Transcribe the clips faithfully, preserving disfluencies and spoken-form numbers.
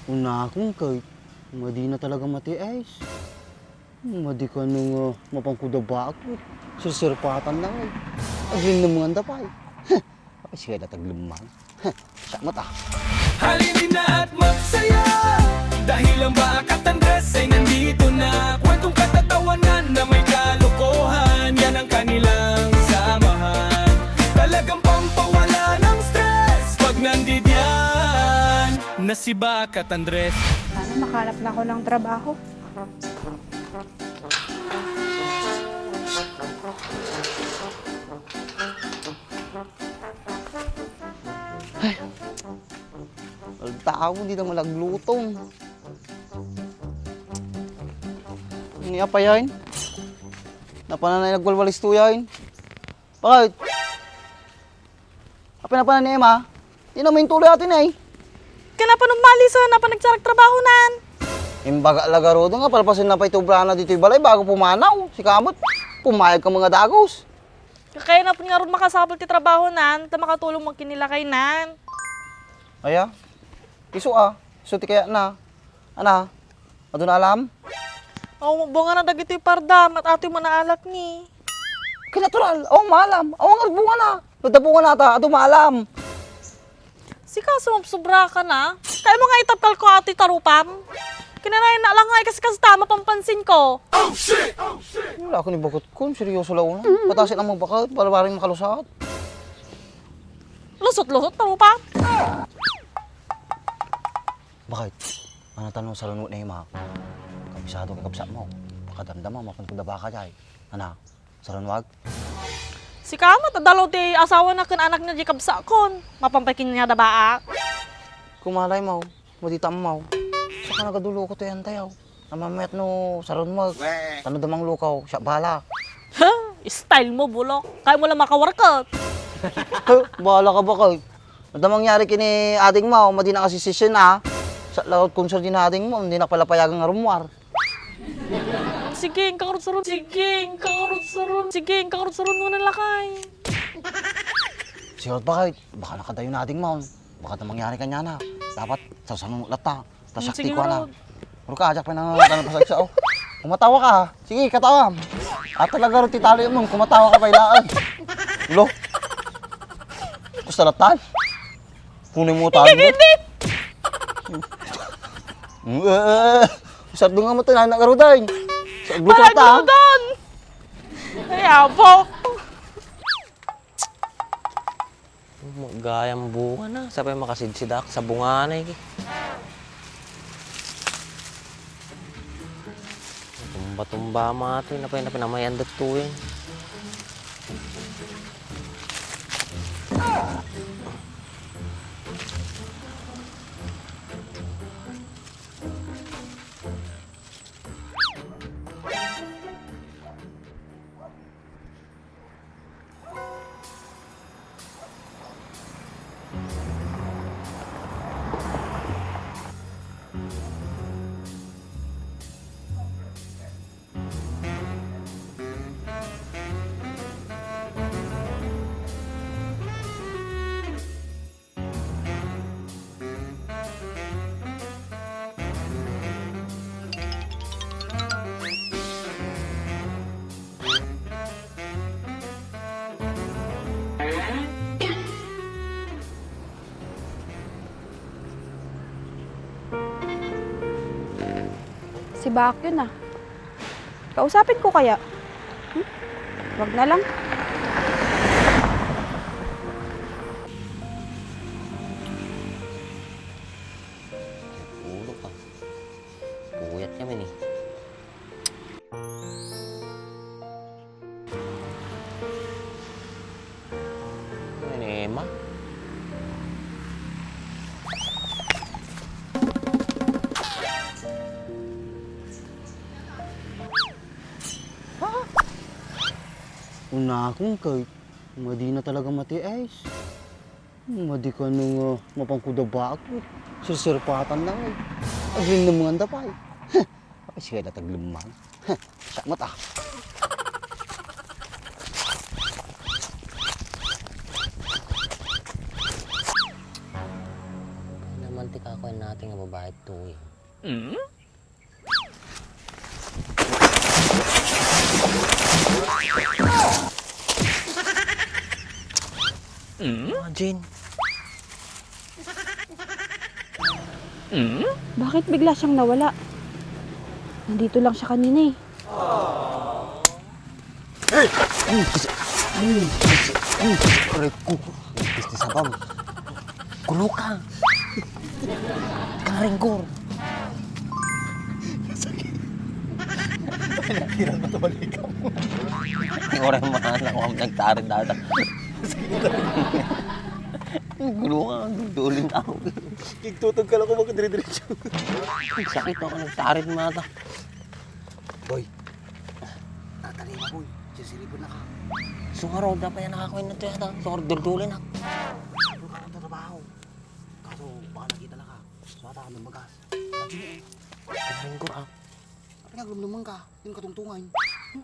Unakon ket, madina talaga matiis. Madi kano nga mapanko da baket. Sirsirpatan na ngay. Agrinnamngan da pay. Heh! Apay siya da taglemmang. Heh! Siya mata. Halina at magsaya dahil ang Bakat Andres ay nandito na. Kwentong katatawanan na may kalokohan, yan ang kanilang samahan. Talagang pampawala ng stress pag nandidiyan na si Bakat Andres. Sana makahanap na ako ng trabaho. Ay, tao, di na malagluto. Ni apa yan? Napananay nagwalwalis to yan. Bakit? Apay napanan ni Emma? Di na maintuloy atin ay. Kanapan umalis, ah, napan nagsarak trabaho nan. Imbaga lagarudo nga palpasen na pay tubrana ditoy balay bago pumanaw. Sika met, pumayag ka mga dagos. Kaya napan nga ron makasapul ti trabaho nan, ta makatulong mo kinilakay nan. Aya? Isu a, isu ti kayatna. Ana, aduna alam? Aw, bunga na dagitoy parda, mat atoy manaalak ni. Kay natural, aw maalam, aw nga bunga na. No da bunga na ta, adu maalam. Sika, sumubsobra ka na. Kaya mo nga itapkal ko atoy tarupam. Kinarayan na lang nga ikas-ikas ta, mapampansin ko. Wala ko ni bakit kun, seryoso la una. Patasin ang mga bakit, para parang makalusat. Lusot-lusot, tarupam. Bakit? Ano tanong sa lunod na ima? Kabisado kay kabsat mo. Pakadamdama, mapan ko da baka jay. Ana, sa lunwag? Sika met, adalaw ti asawana ken anakna di kabsakon. Mapan pay kaniada baak. Kumalay mo, madita mo. Saka nagadulo ko to yan tayaw. Namamet no, sa lunwag. Weh. Tano damang lukaw, siya bala. Ha? Style mo, bulok. Kaya mo lang makawarkot. Huh, bahala ka ba, kay? Adda mangyari kini ading mo, madi na kasisisyen, ah. Sa laot kung sa dinading mo, hindi na pala payagan nga rumwar. Sige, ang kakarutsurun. Sige, ang kakarutsurun. Sige, ang kakarutsurun mo na lakay. Siyot ba, kay? Baka nakadayo na ading mo. Baka na mangyari kanya na. Dapat, sa sanong lata. Ta, hmm, sakti sige, ko na. Rod. Pero ka, ajak pa nang tanong pasagsa, oh. Kumatawa ka, ha? Sige, katawam. At talaga rin titali mo, kumatawa ka pa ilaan. Lo. Gusto latan? Kunin mo tayo. Hindi, hindi. Eh, eh, eh. Sardo nga mo tayo, anak ka, Roday. Sa gluto ta, ha? Palagluton! Ay, apo. Gayam bunga na. Sapay makasidsidak sa bunga na, iki. Tumba-tumba ma to, napay na pinamayan dagtoy. Si Bakyo na. Kausapin ko kaya? Hmm? Wag na lang. Ulo ka. Puyat kami ni. Ano ni Emma? Unakon kay, madi na talaga matiis. Madi kano nga mapanko da baket. Sirsirpatan na ngay. Agrinnamngan da pay. Heh, apay siya da taglemmang. Heh, siya met, ah. Naman Ti kakuan natin nga babae tuwi. Ah, Jane. Bakit bigla siyang nawala? Nandito lang siya kanina eh. Ay! Ay! Ay! Ay! Aray ko! Gusto sa bang. Kulo ka! Kanaringgor! Pinakiran mo ito, balikan mo. Ang oras mo, anak, huwag nagtarin data. Gulo ka, ang dudulin tao. Kigtutog ka lang kung magkadire-diretso. Sakit ako, nagtarin mo ata. Boy, tatalima, boy. Sisiripon na ka. Sungaro, dapat yan nakakuha na ito yata. Sungaro, duldulin na. Ano ka ang trabaho? Kaso, baka nakita na ka. Suwata ka ng bagas. Lagi na eh. Kanaringgor, ah. Ano nga, lumlumang ka? Yung katungtungan.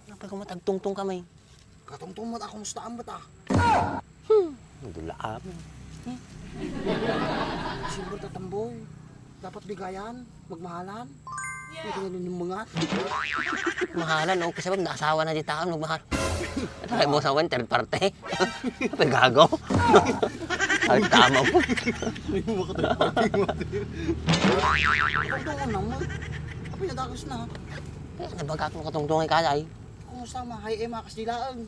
Napay ko matagtungtong kami. Katungtong mo, ako musta ang bata? Hmm. Dula amin. Siyempre, tatamboy. Dapat bigayan, magmahalan. Hindi ka nanunumangat. Mahalan, no? Kasi bang naasawa na di taon, magmahal. Ay, mo asawa, third party. Pegago. Ay, tama mo. Hindi mo ka third party, mo. Katungtungan naman. Kapag nadakas na. Eh, nabagak mo katungtungan ka, ay. Kumusta, ma? Hay, eh, makas dilaan.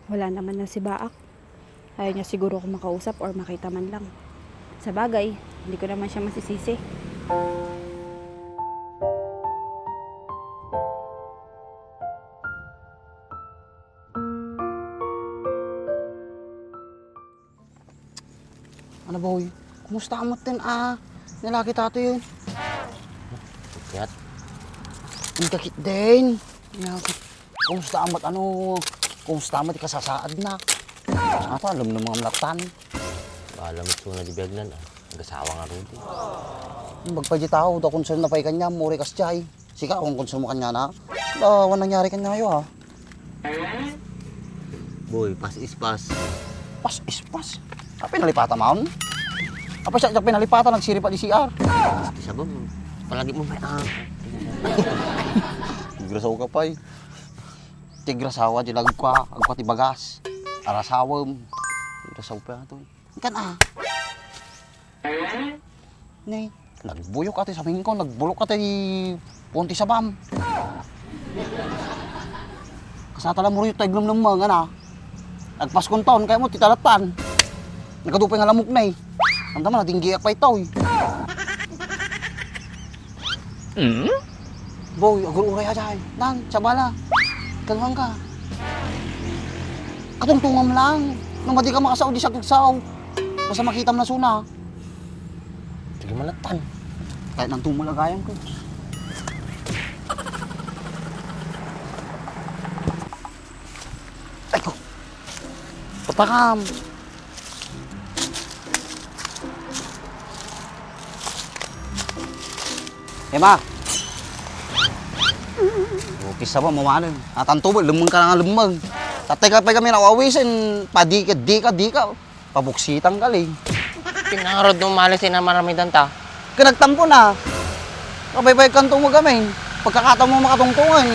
Wala naman na si Baak. Ayaw niya siguro ako makausap or makita man lang. Sa bagay, hindi ko naman siya masisisi. Ano, boy? Kumusta ka met, ah? Nalagi tato yun. Kiyat? Ang kakit din. Yakit. Kumusta ka met, ano? Kumusta ka met, ikasasaad na? Ato, alam ng mga malatan. Alam mo, suna di biagnan, ah. Nagasawa nga rudi. Magpa di tao, da concern na pay kanya, muri kas jay. Sika, kung concern mo kanya na. Wala, wala nangyari kanya yo, ha? Boy, pass is pass. Pass is pass? Ah, pinalipatan mo? Apa siya, pinalipatan, nagsiripa di C R. Gusto siya ba mo? Palagi mo may, ah. Grasaw ka pay. Tigrasawa, di lagkwa, agkwa ti bagas. Arasawem. Grasaw pa to. Kan, ah. Nay, nagbuyok ati sa mingko, nagbulok ati puon ti sabam. Kasata la muriyo tayo lumlumang, ana. Nagpaskon taon, kaya mo, titalatan. Nagkadupay nga lamok na eh. Ang tama, natinggiak pa ito eh. Mm? Boy, agur-uray aja, eh. Nan, sabala. Kalmang ka. Katungtungam lang. Nung madi ka makasao, di siya kagsao. Basta makita mo na suna. Sige, malatan. Kahit nang tumalagayan ko. Ay, ko. Papakam. Emma. Ukis sa ba, mawalin. Atan tubo, lumeng ka nga lumeng. Tatay ka pa kami na awisin, padika, dika, dika. Pabuksitan ka, li. Pinangarod mo malis, ina, maramidan ta. Kanagtampo na. Kabaybay kanto mo gamin. Pagkakataon mo makatungtungan,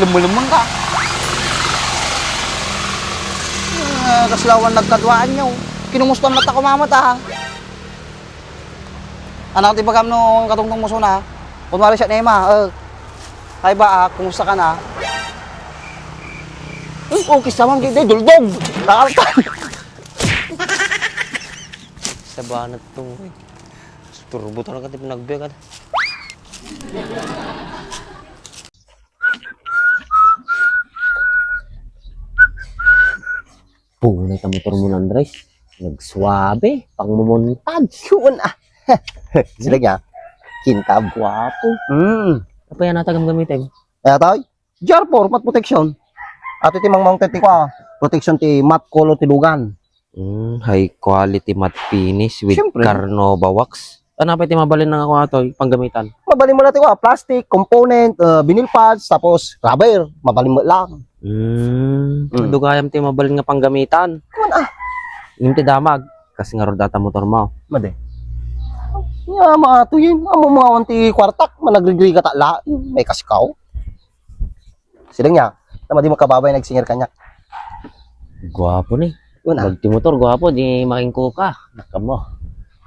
lumulumang ka. Ah, kaslawan nagkaduaan niyo. Kinumusta mo ta kumamata, ha? Anak, ti bagam no katungtong mo suna. Kunwari siya, Nema, eh, ay ba, ah, kumusta ka na? Eh, okay, sa man, di, duldog. Nakalta. Sa banat to, eh. Turbo talaga ti pinagbiag, ah. Punay ta motor mo, Andres. Nagsuabe, pangmumontag. Yun, ah. Sila niya. Kintab, guwapo. Hmm. Apa yan ata gamgamitin? Eh, atoy? Jar four, mat protection. Ato ti mang mounted ti kwa. Protection ti mat color ti lugan. Mm, high quality matte finish with Siyempre. Carnauba wax. Ano pa iti mabalin nga ako ato, panggamitan? Mabalin mo lang ti kwa, plastic, component, uh, vinyl pads, tapos rubber. Mabalin mo lang. Mm, Mm. Dugayam ti mabalin nga panggamitan. Kuman, ah. Inti damag, kas ngarud data motor mo. Madi. Ya, maato yun. Amo mga wanti kwartak, managrigrika ta la. May kaskaw. Sila niya, na madi makababay nagsingir kanya. Guwapo ni. Una. Pag ti motor, guwapo, di makingko ka. Nakamo.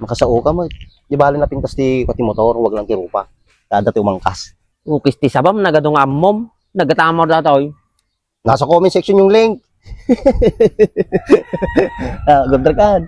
Makasao ka mo. Di bali na pintas ti, ti motor, wag lang ti rupa. Kada ti umangkas. Ukis ti sabam, nagado nga ammom. Nagatamor datoy. Nasa comment section yung link. Ah, good luck, ah.